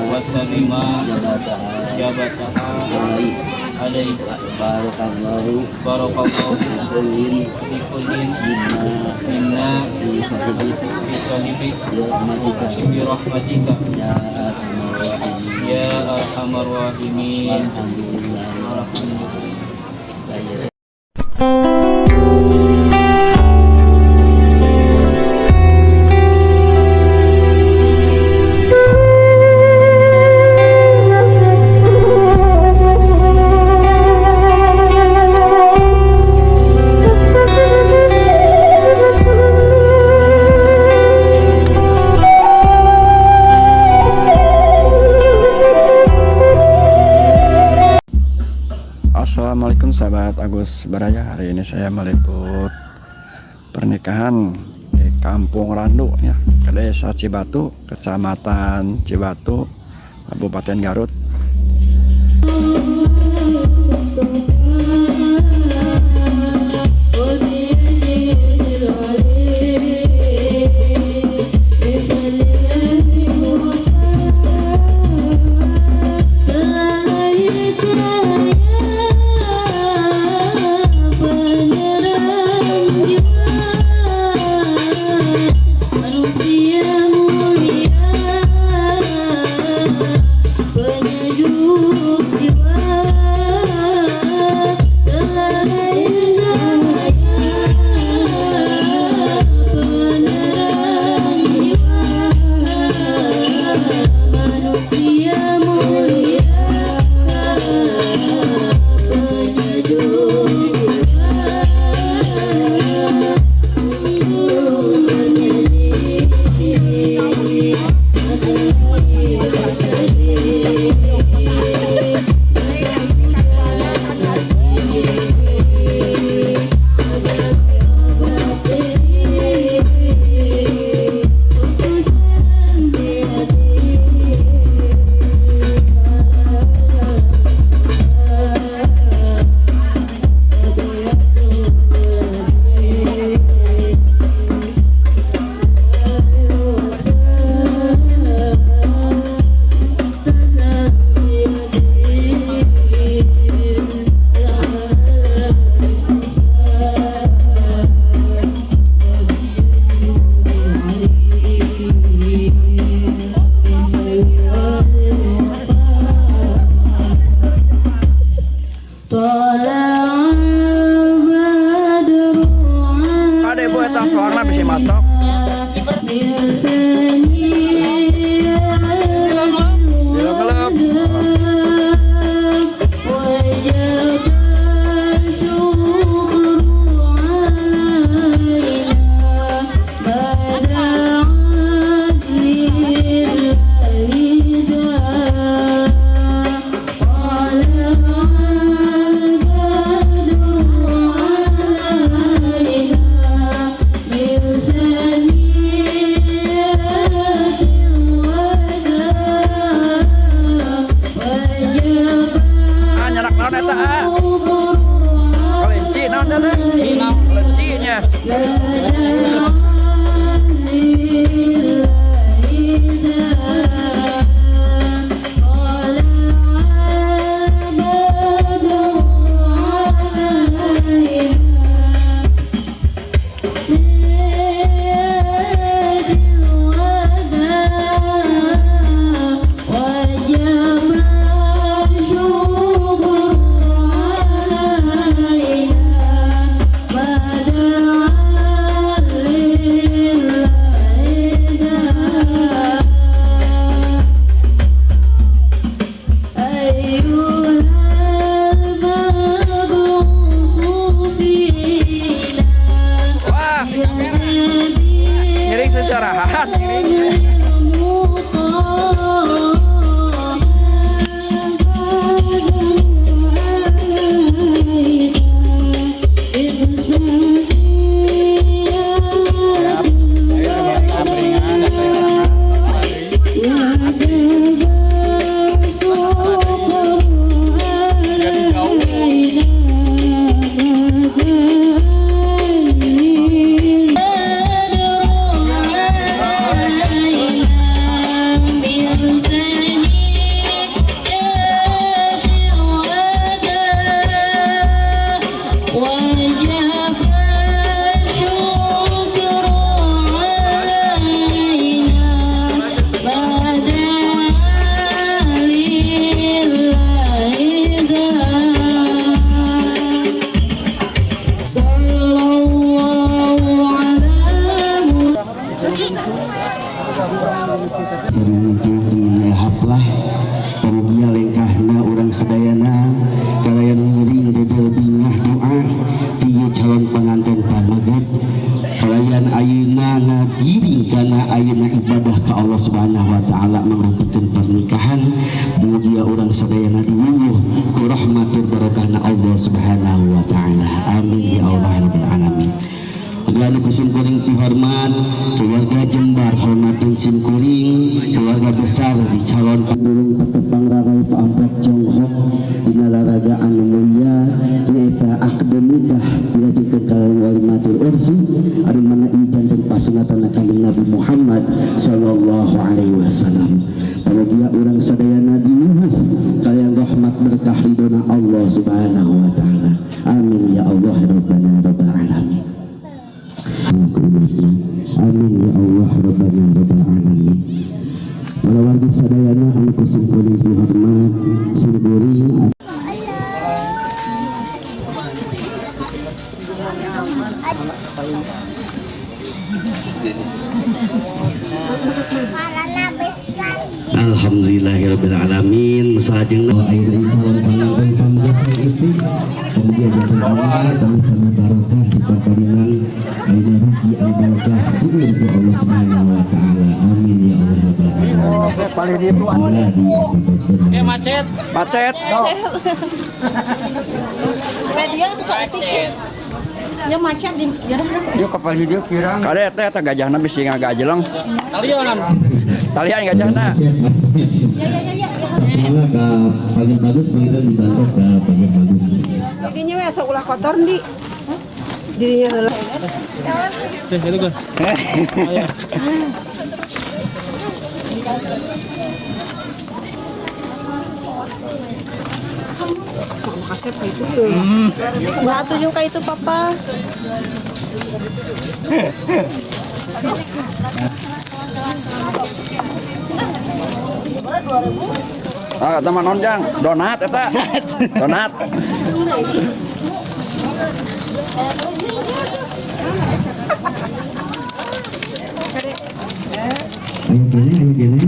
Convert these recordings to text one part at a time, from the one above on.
Wasalima jabataha alaih Barakallahu barakallahu kullin fi kullin minna minna fi sahibi fi sahibi bi rahmatika bi rahmatika ya arhamar rahimin. Ya arhamar rahimin. Alhamdulillah. Alhamdulillah. Assalamualaikum, sahabat Agus Baraya. Hari ini saya meliput pernikahan di Kampung Randu ya, ke Desa Cibatu, Kecamatan Cibatu, Kabupaten Garut. Manusia mulia, penyejuk jiwa, terlahir cahaya penerang jiwa. Manusia mulia, penyejuk jiwa, burung bernyanyi, matahari bersedih, hati sebagai obat diri untuk hati. طلع البدر Ada ibu eta soangna bisi macok. من ثنيات Dilem-lem. وجب الشكر علينا ما دعا لله. طلع البدر علينا من ثنيات الوداع وجب Ah, nyarak naon eta ah? الشكر Kelinci naon eta teh? Kelinci nya. أيها المبعوث فينا Wah, ngiring seserahan. Haplah pamugia lengkahna urang sadayana kalayan ngiring dedel bingah doa ti calon pengantin pameget kalayan ayeuna ngagiring kana ayeuna ibadah ka Allah Subhanahu wa taala mangrupikeun pernikahan. Mugia urang sadayana diwuwuh ku rahmatur barokahna Allah Subhanahu wa taala. Amin ya Allah rabbal alamin. Anu ku simkuring pihormat keluarga Jembar, hormatin simkuring keluarga besar di calon pendulung petepang rarai paamprok jonghok dina laraga anu mulia nyaeta akad nikah dilajengkeun kalayan walimatul ursi anu mana ieu janten pasunatan Kanjeng Nabi Muhammad sallallahu alaihi wasallam. Pamugia urang sadayana diwuwuh kalayan rahmat berkah ridona Allah Subhanahu wa taala. Amin ya Allah rabbana rabbal alamin. Amin ya Allah rabbana rabbal alamin. Para warga sadayana anu ku simkuring dihormat simkuring. Alhamdulillahirabbil alamin. Salajengna ayeuna calon panganten pameget sareng istri kemudian janten kami barokah di pangkalinan ayeuna rezeki anu barokah syukur ku Allah Subhanahu wa taala. Amin ya Allah rabbal alamin. Paling itu macet. Macet. Media itu soal tiket. Ya macet di Yuk kapal hidup pirang. Kade teh eta gajahna bisi ngagajeleng. Talian. Talian gajahna. Ya. Semoga ke paling bagus begitu dibantos ke paling bagus. Dirinya we asa ulah kotor ndi. Dirinya heula. Teh itu kan. Nggak tunjuk kayak itu papa. Ah, teman nonjang, donat eta. Donat. Ayo gini, ayo gini.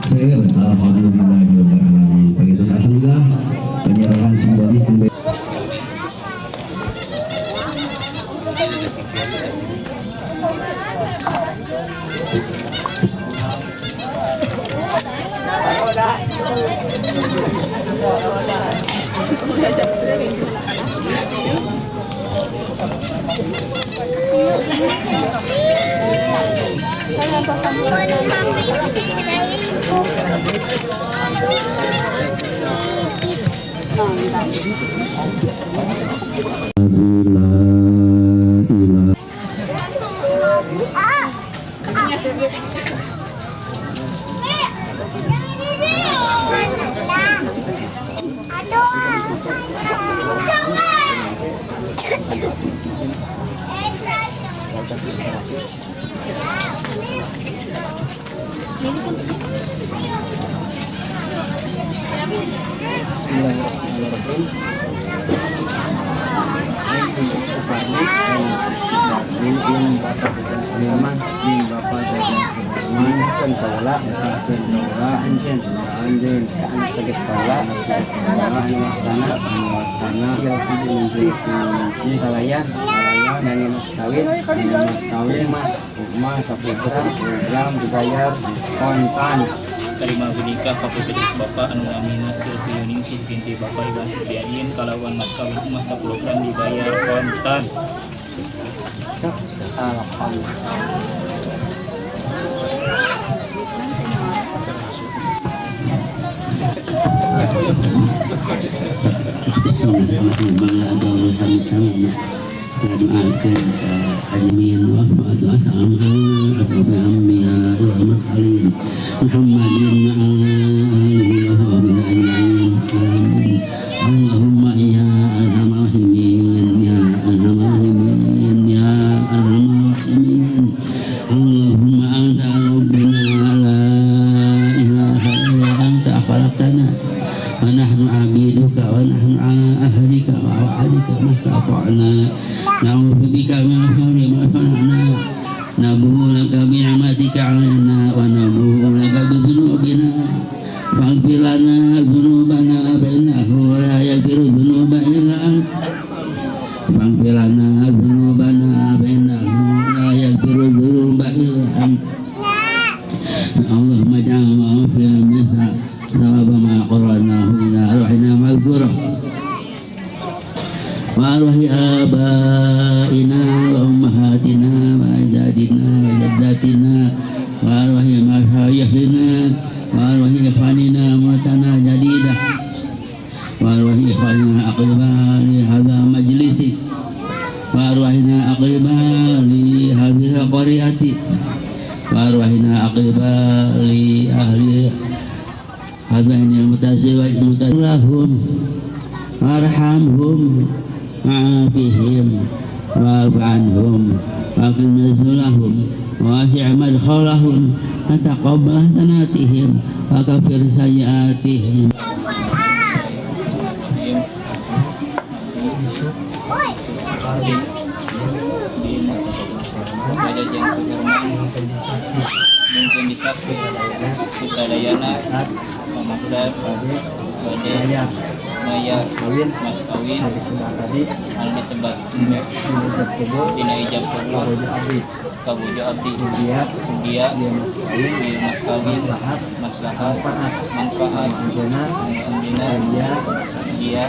Saya alhamdulillahirabbil alamin. Begitu alhamdulillah penyerahan simbolis di Bismillahirrahmanirrahim. Bapak Jajan Kaula, Anjen, Anjen, Tegas Kaula, Astana, Kalayan, Nani Mas Kawin, Mas, program dibayar kontan. Terima menikah Fakultas Bapak anu ngamina Silvi Yuningsih binti Bapak Iwan Suryadin kalawan mas kawin emas 10 gram dibayar kontan. Alhamdulillah. Bismillahirrahmanirrahim. Doakan amin wa doa Muhammadin Allahumma ya arhamar rahimin ya arhamar rahimin ya arhamar rahimin Allahumma anta rabbuna la ilaha illa anta khalaqtana wa nahnu 'abiduka wa nahnu 'ala ahdika wa wa'dika ma istata'na na'udzu bika min syarri ma sana'na nabu'u laka bi Allahumma ij'al ma fi mithla thawaba ma qara'nahu ila arwahina maghfirah wa arwahi abaina wa ummahatina wa ajdadina wa jaddatina wa arwahi masyayikhina wa arwahi ikhwanina matana jadidah wa arwahi ikhwanina aqriba li hadha majlisi wa arwahina aqriba li hadhihi qaryati wa arwahina aqriba li ahli hadzal mutaziwaj mutazilahum warhamhum wa'afihim wa'fu anhum wa aqim nuzulahum wa wasi' madkhalahum wa taqabbal hasanatihim wa kafir sayyiatihim. Kusadayana pemaksat bade maya mas kawin anu disebat dina ijab kabul kabojo abdi dia mas kawin maslahat manfaat anjeunna dia dia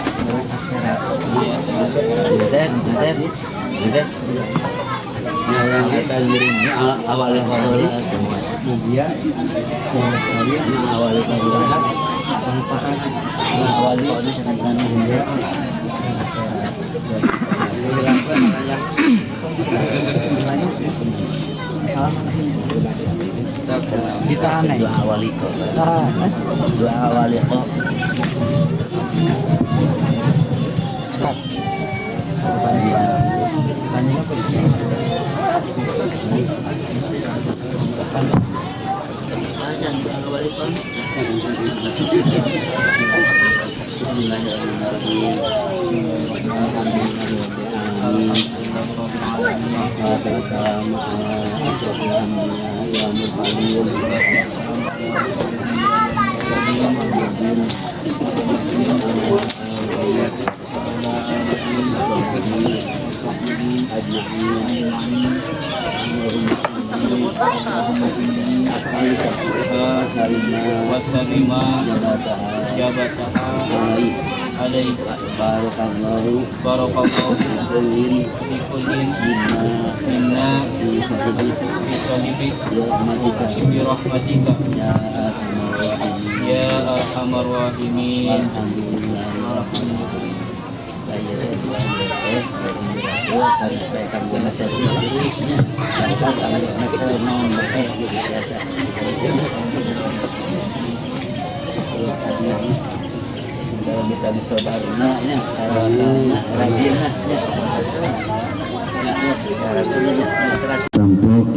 Tampok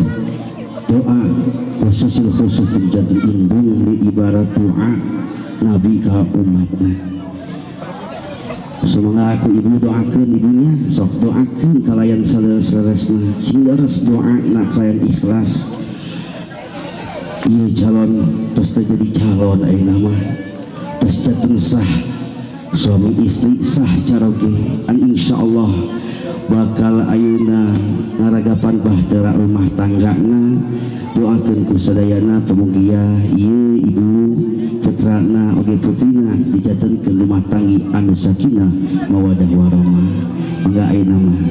doa khususil khusus terjadi indung di ibarat doa Nabi ka umatna. Semoga aku ibu doakan ibunya, sok doakan kalian saudara-saudarana, sing leres doa nak kalian ikhlas. Iya calon terus terjadi calon ayeuna mah terus janten sah suami istri sah caroge an insyaallah bakal ayeuna ngaragapan bahtera rumah tanggana. Doakeun ku sadayana pamugia ieu ibu putrana oge putrina dijantenkeun rumah tanggi anu sakinah mawadah warahmah. Mangga ayeuna mah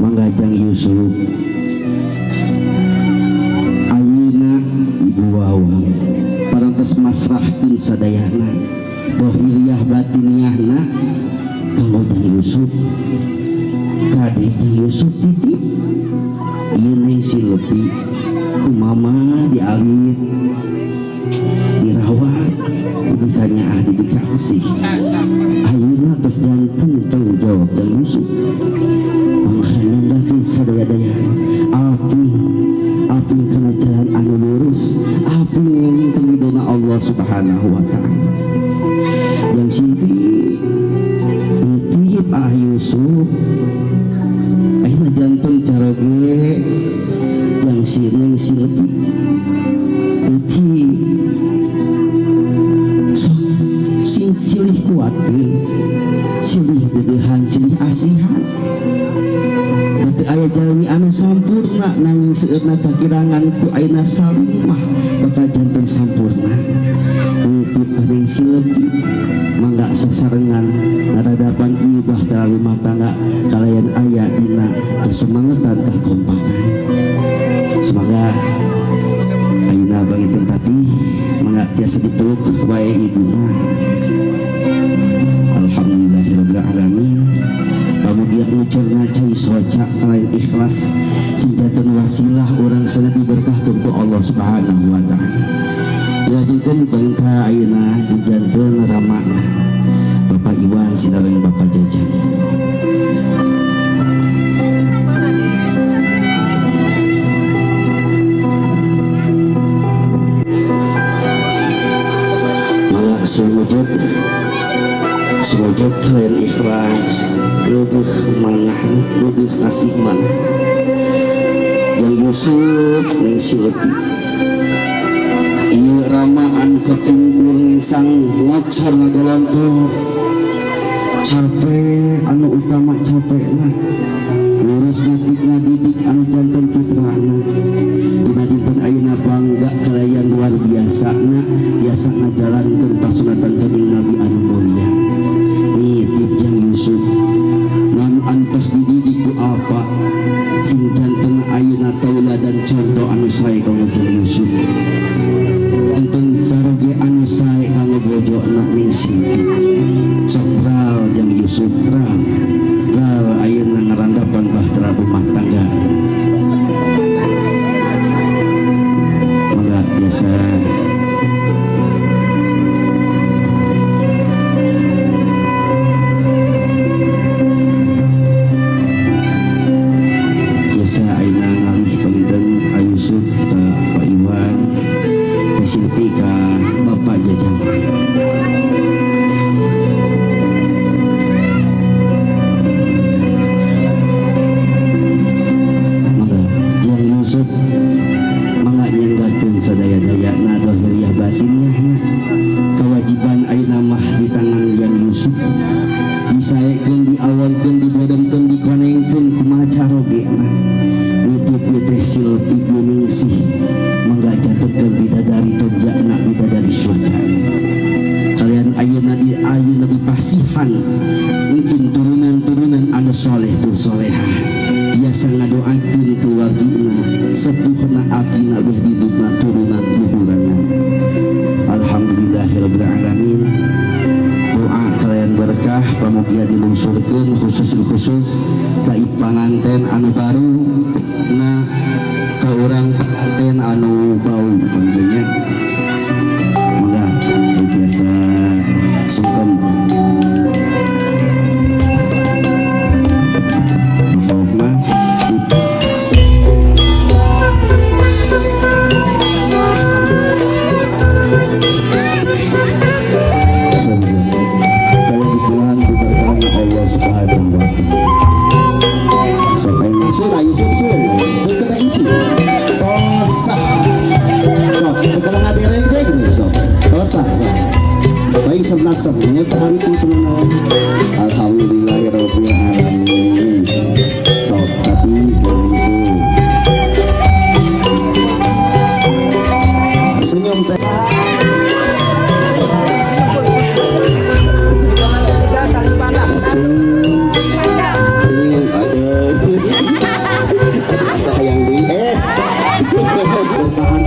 mangga Jang Yusuf ayeuna ibu Wawang parantos masrahkeun sadayana dohiriyah batiniahna kanggo Jang Yusuf. Kade Jang Yusuf titip ieu neng si Lepi ku mama dialit dirawat dibikanya ah dibikasih ayeuna tos janten tanggung jawab Jang Yusuf. Mangkana nanggakeun sadaya-daya aping aping kana jalan anu lurus aping ngengingkeun ridona Allah Subhanahu wa taala. Yang Simpi titip ah Yusuf ayeuna janten caroge yang si neng si Lepi titip sok sing silih kuatkeun silih dedehan silih asihan teu aya jalmi anu sampurna nanging seueurna ka kakirangan ku ayeuna salimah bakal janten sampurna. Nitip ka Silpi mangga sasarengan ngaradapan ieu bahtera rumah tangga kalayan aya dina kesemangetan kakompakan. Semoga ayeuna panginten tadi mangga tiasa dipeluk wae ibuna. Alhamdulillahirabbil alamin. Pamugia ngucurna cai soca kalayan ikhlas sing janten wasilah urang sana diberkahkeun ku Allah Subhanahu wa taala. Dilajengkeun panginten ayeuna janten ramana Bapak Iwan sinareng Bapak Jajang. Mangga sumujud sumujud kalian ikhlas leuguh manah leuguh nasib manah Jang Yusuf Neng Silpi ieu ramaan kepungkur ngisang ngocor ngagalontor capek anu utama capekna ngurus ngatik ngadidik anu janten putrana dina dinten ayeuna bangga kalayan luar biasa na biasa ngajalankeun pasunatan kanjeng Nabi anu mulia. Nitip Jang Yusuf non antos dididik ku apa sing janten ayeuna tauladan contoh anu sae kanggo Jang Yusuf janten saroge anu sae kanggo bojona Ning Silpi. Sok pral Jang Yusuf pral pral ayeuna ngarandapan bahtera rumah tangga. Mangga biasa biasa ayeuna ngalih panginten Yusuf ka Pak Iwan Teh Silpi ka Bapak Jajang. Mangga Jang Yusuf mangga nyanggakeun sadaya-dayana dohiriah batiniahna kewajiban ayeuna mah di tangan Jang Yusuf disaekeun diawonkeun dibodemkeun dikonengkeun kumaha carogena nitip ieu teh Silpi Yuningsih mangga jantenkeun bidadari turjana bidadari surga. Kalian ayeuna di ayeuna dipasihan mungkin turunan-turunan anu soleh tur solehah biasa ngadoakeun keluargina sepuhna abdina beh didudna turunan luhurana. Alhamdulillahirabbil alamin. Doa kalian berkah pamugia dilungsurkeun khusus ka panganten anu baru na ka urang panganten anu bau panggilnya. Mangga biasa sungkem. Kalau dipulang diberkahi Allah Subhanahu wa taala. Sok ayo sun ayo sun sun. Teu kita isi. Tosah. Sok kalau ngadereng teh gini sok. Tosah sok. Baik sebelat sebelat sekali pun teman. Alhamdulillahirabbil alamin. Sok tapi begitu. Senyum teh. Senyum ada. Asa hayang deui berkahan